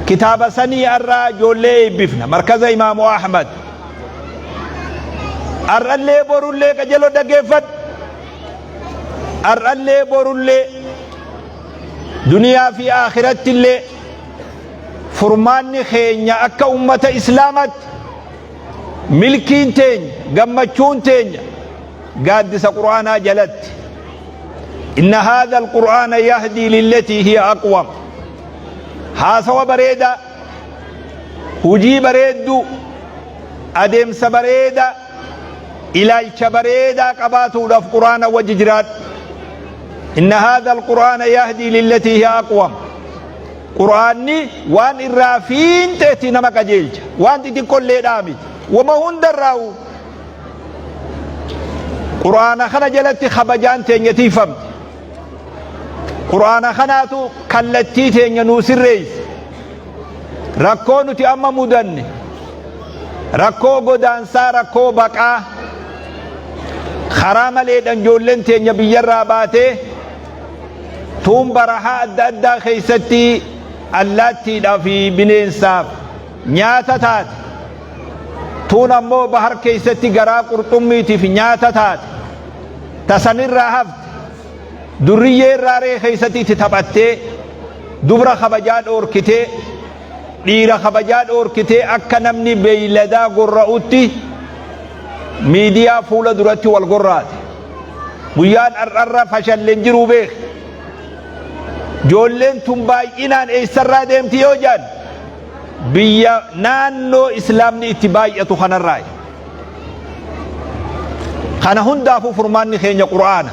Kitaaba sanii arraa ijoollee eebbifna markaza Imaamu Ahmad. Ar'allee borullee qajeeloo dhaggeeffadhu. Ar'allee borullee duniyaa fi akhirattillee furmaanni keenya akka ummata Islaamatti milkiin teenya gammachuun teenya gaaddisa Qur'aanaa jalatti. Inna haadha al-Qur'aana yahdii lillatii hiya aqwam. Haasawa bareedaa, hujii bareedduu, adeemsa bareedaa, ilaalcha bareedaa qabaatuudhaaf Qur'aana wajji jiraadhu. Inna haadha al-Qur'aana yahdii lillatii hiya aqwam. Qur'aanni waan irraa fiinxeetti nama qajeelcha. Waan xixiqqolleedhaa miti. Wama hundarraa'u Qur'aana kana jalatti kabajaan teenya tiifamti. Qur'aana kanaatu kallattii teenya nuu sirreessa. Rakkoo nuti amma mudanne, rakkoo godaansaa, rakkoo baqaa, karaa maleedhaan ijoolleen teenya biyyarraa baatee tuun barahaa adda addaa keessatti allaattiidhaa fi bineensaaf nyaata taate. Tuun ammoo bahar keessatti garaa qurxummiitiif nyaata taate. Ta sanirraa hafte durriyyee raaree keessatti itti taphattee dubra kabajaa dhoorkitee dhiira kabajaa dhoorkitee akka namni beeyladaa gorra'utti miidiyaa fuula duratti wal gorraate. Guyyaan har'arra fashalleen jiruu beeki. Ijoolleen tun baay'inaan eessarraa deemti yoo jedhan biyya naannoo islaamni itti baay'atu kanarraayi. Kana hundaafuu furmaanni keenya Qur'aana.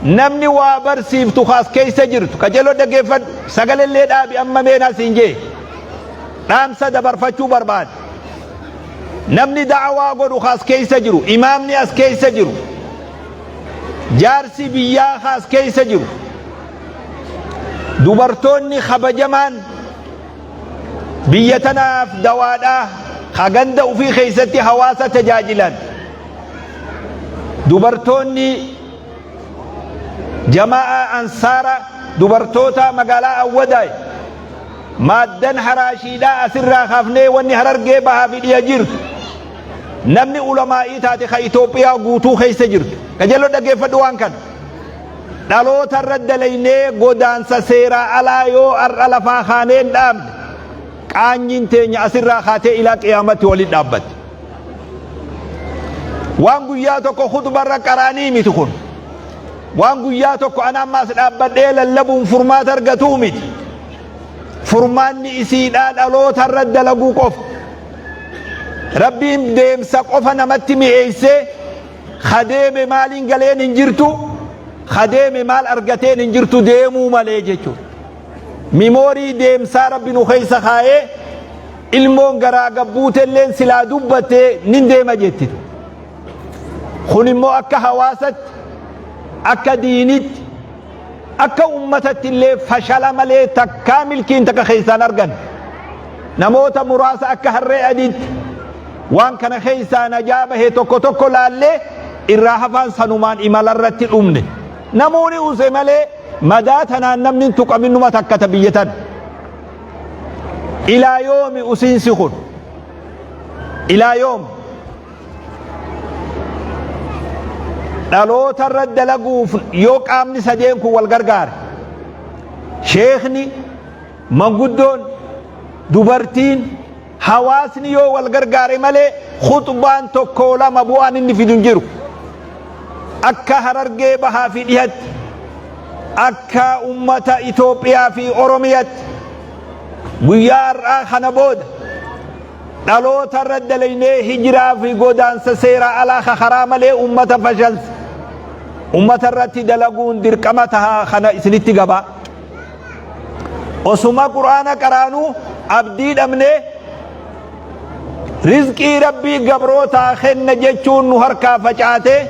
Namni waa barsiiftu kaas keessa jirtu qajeeloo dhaggeeffadhu sagalellee dhaabi amma meenaa siin jee dhaamsa dabarfachuu barbaada. Namni da'awaa godhu kaas keessa jiru, imaamni as keessa jiru, jaarsi biyyaa kaas keessa jiru, dubartoonni kabajamaan biyya tanaaf dawaadhaa ka ganda ufii keessatti hawaasa tajaajilan, dubartoonni jama'aa ansaara dubartoota magaalaa Awwadaay maaddan haraashiidhaa asirraa kaafnee wanni Harargee bahaa fi dhiya jirtu namni ulamaa'ii taate ka Itoophiyaa guutuu keessa jirtu qajeeloo dhaggeeffadhu waan kana. Dhaloota irra dalaynee godaansa seeraa alaa yoo har'a lafaa kaanee hin dhaabne qaanyiin teenya asirraa kaatee ilaa qiyaamatti waliin dhaabbatti. Waan guyyaa tokko khutbarra qaraanii miti kun. Waan guyyaa tokko ana ammaas dhaabbadhee lallabuun furmaata argatuu miti. Furmaanni isiidhaa dhaloota irra dalaguu qofa. Rabbiin deemsa qofa namatti mi'eessee ka deeme maaliin galeen hin jirtu, ka deeme maal argateen hin jirtu deemuu malee jechuudha. Mimoorii deemsaa Rabbi nu keessa kaa'ee ilmoon garaa gabbuutelleen silaa dubbattee nin deema jetti. Kun immoo akka hawaasatti, akka diinitti, akka ummatatti illee fashala malee takkaa milkiin takka keessaan argan. Namoota muraasa akka harree adiitti waan kana keessaa najaa bahe tokko tokko laallee irraa hafaan sanumaan imala irratti dhumne. Namoonni use malee madaa tanaan namni hin tuqamin numa takkata biyya tana. Ilaa yoomi usiinsi kun? Ilaa yoomi? Dhaloota irra dalaguuf yoo qaamni sadeen kun wal gargaare, sheekni, manguddoon, dubartiin, hawaasni yoo wal gargaare malee khuxbaan tokko lama bu'aan inni fidu hin jiru. Akka Harargee bahaa fi dhihatti, akka ummata Itoophiyaa fi Oromiyatti guyyaa har'aa kana booda dhaloota irra dalaynee hijiraa fi godaansa seeraa alaa ka karaa malee ummata fashalse ummata irratti dalaguun dirqama taha kana isinitti gabaa. Osuma Qur'aana qaraanuu abdii dhabnee rizqii Rabbii gabrootaa kenna jechuun nu harkaa facaatee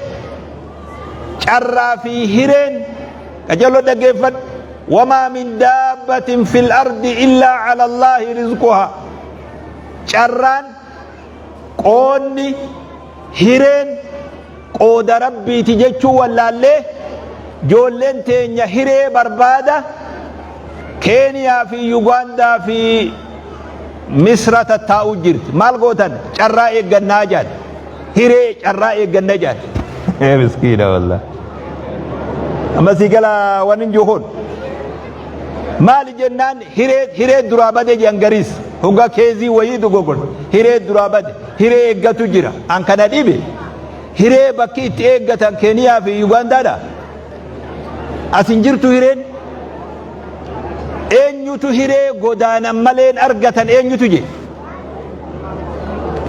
carraa fi hireen qajeeloo dhaggeeffadhu. Wamaa min daabbatin fil ardi illaa cala Allaahi rizquhaa. Carraan qoonni hireen qooda Rabbiiti jechuu wallaallee ijoolleen teenya hiree barbaada. Keeniyaa fi Yugaandaa fi Misra tattaa'uu jirti. Maal gootan? Carraa eeggannaa jedhan. Hiree carraa eegganna jedhan. Ee miskiina wallah. Amma sii gala waan hin jiru kun. Maali jennaan hiree hiree duraa bade jedhan gariis. Hoggaa keezii wayii dogogol. Hiree duraa bade. Hiree eeggatu jira. An kana dhibe. Hiree bakki itti eeggatan Keeniyaa fi Yugaandaadha. As hin jirtu hireen. Eenyutu hiree godaanan maleen argatan eenyutu je?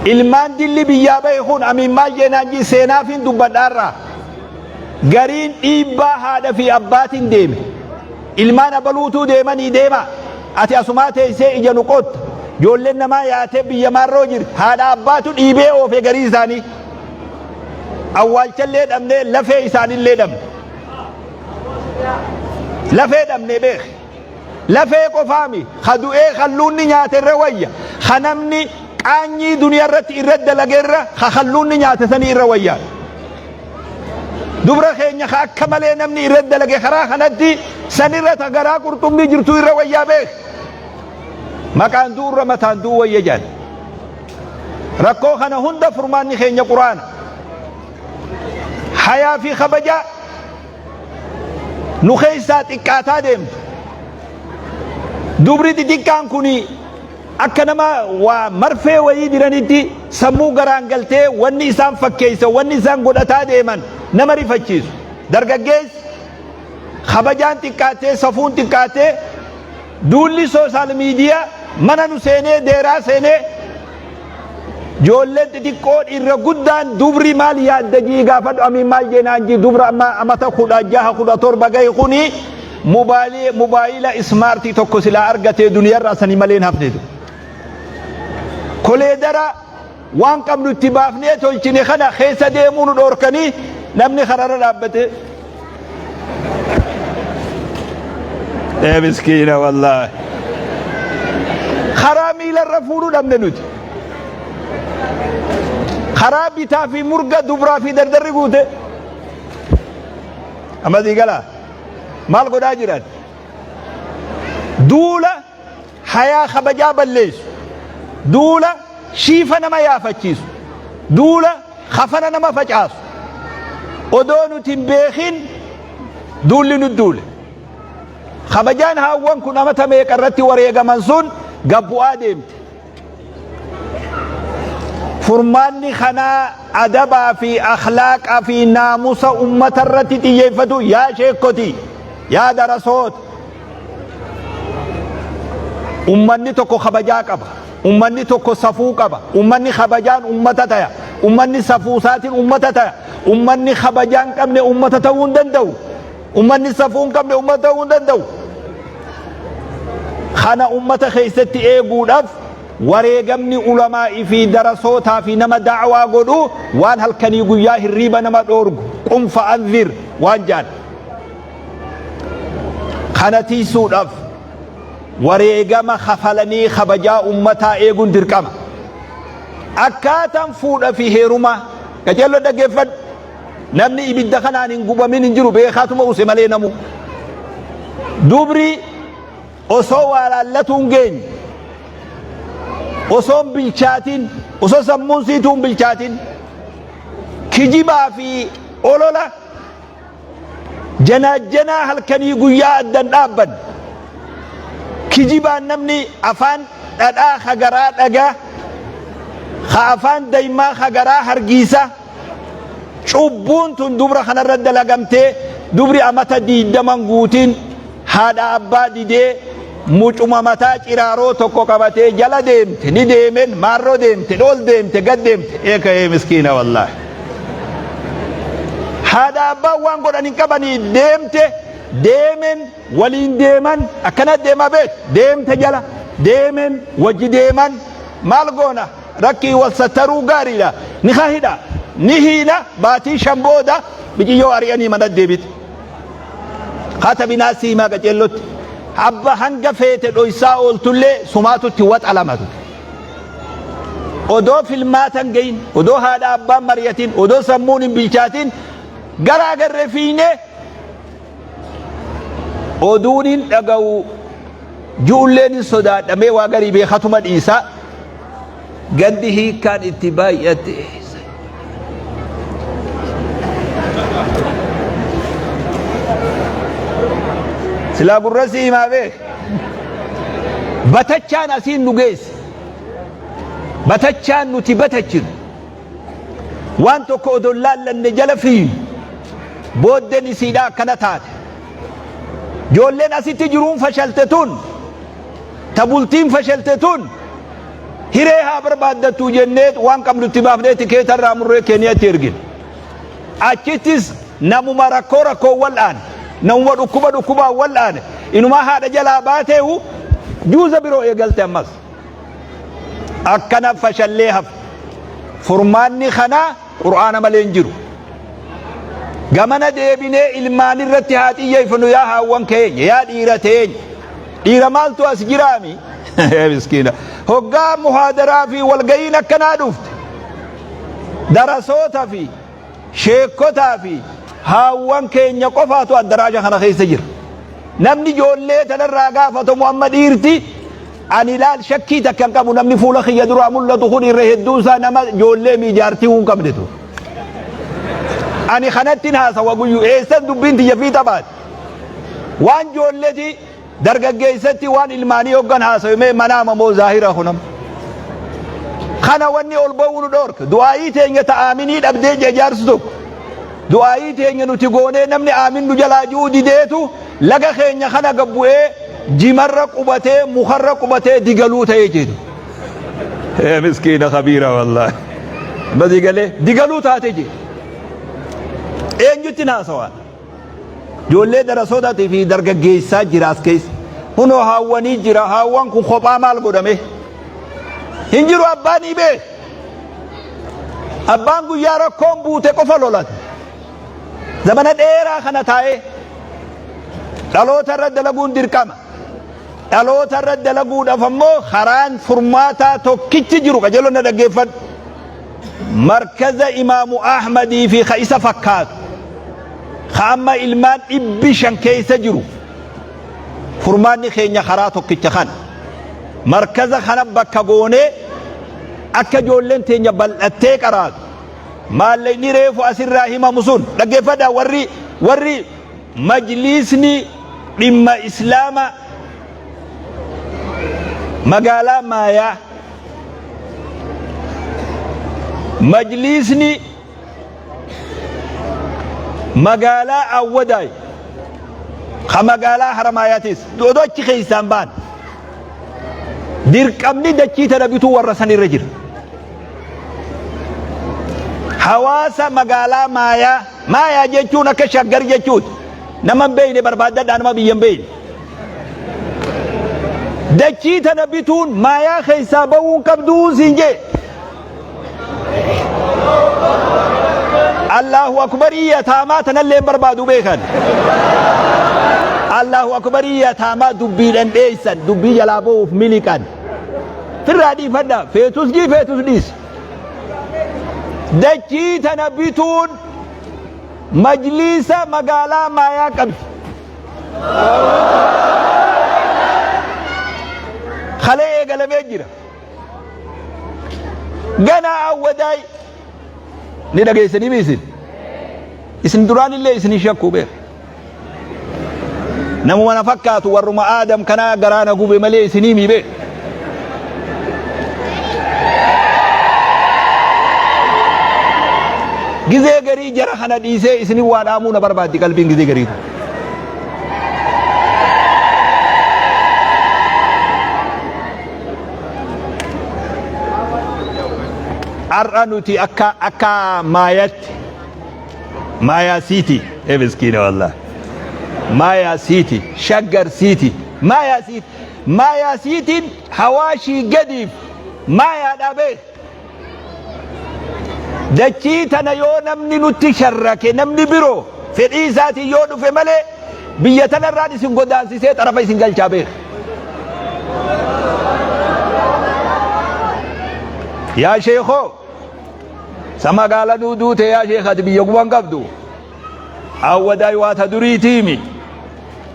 Ilmaan dilli biyyaa bahe kun amiin maal jeenaan jii seenaafiin dubbadhaarraa. Gariin dhiibbaa haadha fi abbaatiin deeme. Ilmaan abaluutuu deemanii deema. Ati asumaa teessee ija nu qotta. Ijoolleen namaa yaatee biyya maarroo jirti. Haadha abbaatu dhiibee oofe garii isaanii. Awwaalchallee dhabnee lafee isaanillee dhabne. Lafee dhabnee beek. Lafee qofaami ka du'ee kalluunni nyaate irra wayya. Ka namni qaanyii duniyaa irratti irra dalage irra ka kalluunni nyaate sanii irra wayya. Dubra keenya ka akka malee namni irra dalage karaa kanatti sanirra ta garaa qurxummii jirtu irra wayyaa beek. Maqaan du'u irra mataan du'u wayya jedhan. Rakkoo kana hunda furmaanni keenya Quraana. Hayaa fi kabajaa nu keessaa xiqqaataa deemtu. Dubri xixiqqaan kun akka nama waa marfee wayii diranitti sammuu garaan galtee wanni isaan fakkeessa wanni isaan godhataa deeman nama rifachiisu. Dargaggeessi kabajaan xiqqaattee safuun xiqqaattee duulli sooshaal miidiyaa mana nu seenee deeraa seenee Ijoolleen xixiqqoo irra guddaan dubri maal yaadda jii gaafadhu amiin maal jeenaan jii dubra amma amata 16 17 gahe kuni mobaalii mobaayila ismaartii tokko silaa argatee duniyarraa sanii malee hin hafnetu. Koleedara waan qabnu itti baafnee tolchine kana keessa deemuu nu dhoorkanii namni kararra dhaabbatee. Ee miskiina wallaahi. Karaa miilarra fuudhuu dhabne nuti. Karaa bitaa fi murga dubraa fi dardarri guute. Amma sii galaa. Maal godhaa jiran? Duula hayaa kabajaa balleessu. Duula shiifa nama yaafachiisu. Duula kafana nama facaasu. Odoo nuti hin beekin duulli nu duule. Kabajaan haawwan kun amata meeqa irratti wareegaman sun gabbu'aa deemte. Furmaanni kanaa adabaa fi akhlaaqa fi naamusa ummata irratti xiyyeeffatu yaa sheekkotii yaa darasoota. Ummanni tokko kabajaa qaba. Ummanni tokko safuu qaba. Ummanni kabajaan ummata taya. Ummanni safuusaatiin ummata taya. Ummanni kabajaa hin qabne ummata ta'uu hin danda'u. Ummanni safuu hin qabne ummata ta'uu hin danda'u. Kana ummata keessatti eeguudhaaf wareegamni ulamaa'ii fi darasootaa fi nama da'waa godhu waan halkanii guyyaa hirriiba nama dhoorgu qum fa'anzir waan jaan. Kana tiisuudhaaf wareegama kafalanii kabajaa ummataa eeguun dirqama. Akkaataan fuudha fi heerumaa qajeello dhaggeeffadhu. Namni ibidda kanaan hin gubamin hin jiru beekaatuma use malee namu. Dubri osoo waa laallatuu hin geenye osoo hin bilchaatin osoo sammuun siituu hin bilchaatin kijibaa fi olola Janaajjanaa halkanii guyyaa addan dhaabban. Kijibaan namni afaan dhadhaa ka garaa dhagaa, ka afaan daymaa ka garaa hargiisa. Cubbuun tun dubra kanarra dalagamtee dubri amata diiddaman guutiin haadha abbaa didee mucuma mataa ciraaroo tokko qabatee jala deemte ni deemen maarroo deemte ol deemte gad deemte eeka ee miskiina wallaahi. Haadha abbaan waan godhan hin qabanii deemte deemen waliin deeman akkana deemaa beek deemte jala deemen wajji deeman maal goona rakkii wal sattaruu gaariidha ni hidha ni hiina baatii 5 booda biciyyoo ari'anii mana deebite. Katabinaa siimaa qaceellotti abba hanga feete dhoysaa ooltullee sumaatutti waxalamatu. Odoo filmaata hin gahin, odoo haadha abbaan mari'atin, odoo sammuun hin bilchaatin gara agarre fiignee oduun hin dhaga'u. Ju'ulleen hin sodaadha mee waa garii beekatuma dhiisa. Gandi hiikkaan itti baay'atte eessa? Silaa gurra si himaa beek. Batachaan asiin nu geesse. Batachaan nuti batachinu. Waan tokko odoo hin laallanne jala fiiynu. Booddeen isiidhaa akkana taate. Ijoolleen asitti jiruun fashalte tun, ta bultiin fashalte tun, hiree haa barbaaddattu jennee waan qabnu itti baafnee tikeeta irraa murree Keeniyatti ergine. Achittis namuma rakkoo rakkoon wal'aane, namuma dhukkuba dhukkubaan wal'aane, inumaa haadha jalaa baateehu juuza biroo eegalte ammas. Akkana fashallee hafe. Furmaanni kanaa Qur'aana malee hin jiru. Gamana deebinee ilmaan irratti haa xiyyeeffannu yaa haawwan keenya, yaa dhiira teenya. Dhiira maaltu as jiraami? Miskiina. Hoggaa muhaadaraa fi walga'iin akkanaa dhufte. Darasoota fi sheekkotaa fi haawwan keenya qofaatu addaraasha kana keessa jira. Namni ijoollee tanarraa gaafatamu amma dhiirti Ani laal shakkii takka hin qabu namni fuula kiyya duraa mul'atu kun irra hedduun isaa nama ijoollee mii jaartii hin qabnetu. Ani kanattin haasawa guyyu eessan dubbiin tiyya fiixa baate. Waan ijoolleti dargaggeessatti waan ilmaanii hoggan haasawe mee manaama moo zaahira kunam. Kana wanni ol ba'uu nu dhoorka. Du'aayii teenya ta aaminii dhabdee jee jaarsi tokko. Du'aayii teenya nuti goonee namni aamin nu jalaa ji'uu dideetu laga keenya kana gad bu'ee jimarra qubatee mukarra qubatee digaluu ta'ee jedhu. Ee miskiina kabiira wallaahi. Basii galee digaluu taate jedhu. Eenyutti haasawaan? Ijoollee darasootaatii fi dargaggeessaa jira as keessa. Kunoo haawwanii jira haawwan kun kophaa maal godhame? Hin jiru abbaan hibee. Abbaan guyyaa rakkoon buute qofa lolata. Zamana dheeraa kana taa'ee dhaloota irra dalaguun dirqama. Dhaloota irra dalaguudhaaf ammoo karaan furmaataa tokkichi jiru qajeeloo na dhaggeeffadhu. Markaza Imaamu Ahmadii fi ka isa fakkaatu ka amma ilmaan 500 keessa jiru furmaanni keenya karaa tokkicha kana. Markaza kana bakka goonee akka ijoolleen teenya bal'attee qaraatu maallaqni reefu asirraa himamu sun dhaggeeffadhaa warri warri majliisni dhimma islaama magaalaa maayaa majliisni magaalaa awwadaay ka magaalaa haramaayatis odoo achi keessaan ba'an Dirqamni dachii tana bituu warra san irra jira. Hawaasa magaalaa Maayaa, Maayaa jechuun akka Shaggar jechuuti. Nama hin beekne barbaaddadhaa nama biyya hin beekne. Dachii tana bituun Maayaa keessaa ba'uun qabduu siin jee. Allahu akbarii yataamaa tanallee hin barbaadu beekan. Allahu akbarii yataamaa dubbiidhan dheessan dubbii jalaa ba'uuf miliqan. Firraa dhiifadha feetus jii feetus dhiisi. Dachii tana bituun majliisa magaalaa maayaa qabdi. Kalee eegalamee jira. Ganaa awwadaay ni dhageessanii mi isin? Isin duraan illee isin hin shakkuu beeka. Namuma na fakkaatu warruma Aadam kanaa garaa na gube malee isinii mii beeka. Gizee garii jara kana dhiisee isinin waa dhaamuu na barbaaddi qalbiin gizee garii. Har'a nuti akka akka maayatti maayaa siiti ee miskiina wallah maayaa siiti shaggar siiti maayaa siiti maayaa siitiin hawaashii gadiif maayaadhaa beek Dachii tana yoo namni nutti sharrake namni biroo fedhii isaatiin yoo dhufe malee biyya tanarraan isin godaansisee xarafa isin galchaa beeka. Yaa sheekoo sa magaala nuu duute yaa sheekh ati biyya guban qabdu awwadaay waa ta duriitiimi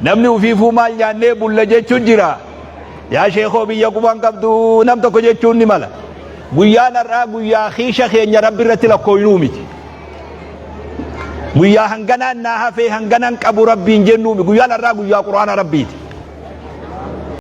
namni ufiifuu maal nyaannee bulla jechuun jira. Yaa sheekoo biyya quban qabdu nam tokko jechuun ni mala. Guyyaan har'aa guyyaa kiisha keenya Rabbi irratti lakkooynuu miti. Guyyaa hanganaan naa hafee hanganan qabu Rabbiin jennuu miti. Guyyaan har'aa guyyaa Qur'aana Rabbiiti.